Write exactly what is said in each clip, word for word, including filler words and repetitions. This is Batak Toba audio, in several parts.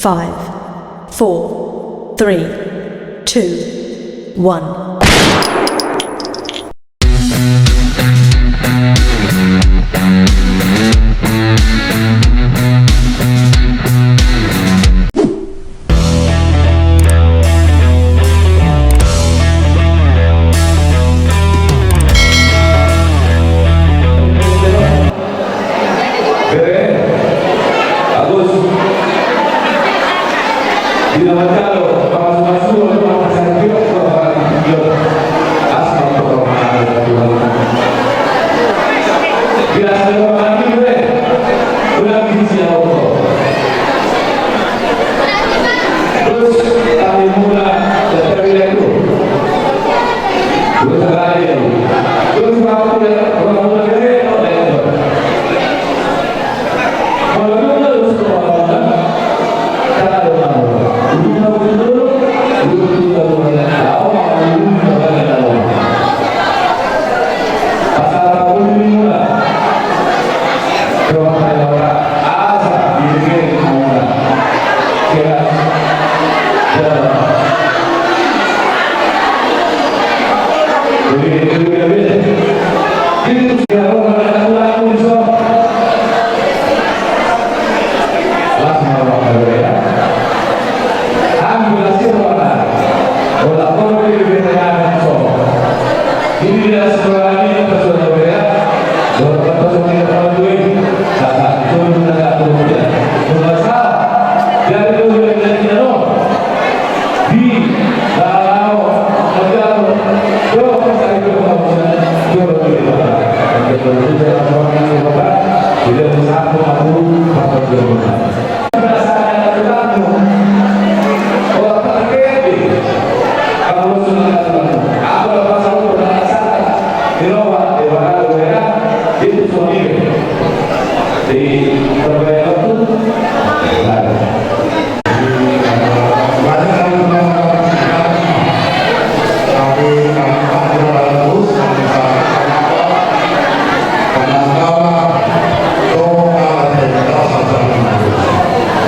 Five, four, three, two, one. Bere, Agus, di na manjalo pamasu-masu, pamasu-masu, pamasu-masu, asal pamasu-masu. Di asal pamasu-masu, bere, ulang di siapa? Terus, kami mula, dari itu. Terus, kami, terus, waktu ya, orang mulai dari itu, ya.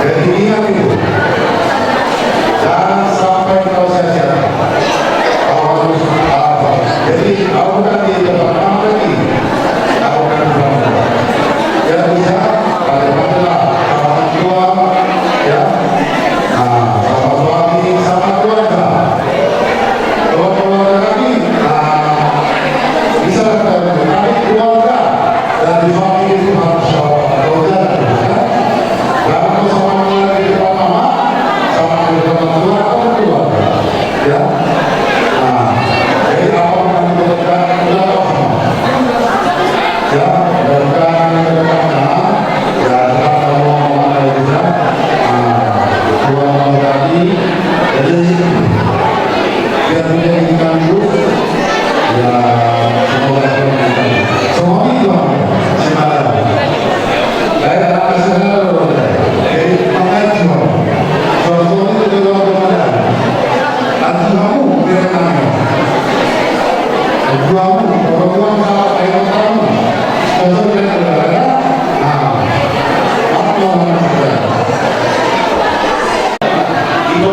Jadi ingat itu, jangan sampai kau sia-siakan. Kau harus apa? Jadi, kau kan di depan apa lagi? Kau kan di depan. Ya, bisa, pada-padalah, sama tua, ya. Nah, sama suami, sama keluarga. Kalau keluarga kami, nah, bisa, tapi keluarga dari suami itu harus sama keluarga, ya. Jangan kau sama keluarga di depan mama, sama di depan tua, atau keluarga, ya. Nah, jadi apa yang kita lakukan, kita lakukan. Ya, mudah-mudahan ke depannya, ya, tetap kamu memakai bisa. Nah, Tuhan memberkati. Jadi, biar punya ikan terus. Ya, semoga Tuhan memberkati. Semua itu, Bang. Semangat. Baik, anak saya, jadi, makasih, Bang. Soal-soal itu juga, Bang, ada. Nanti kamu, biar kamu. Kamu, kalau kamu salah, ayo kamu. Contohnya, saudara, nah, apa namanya, saudara? Itu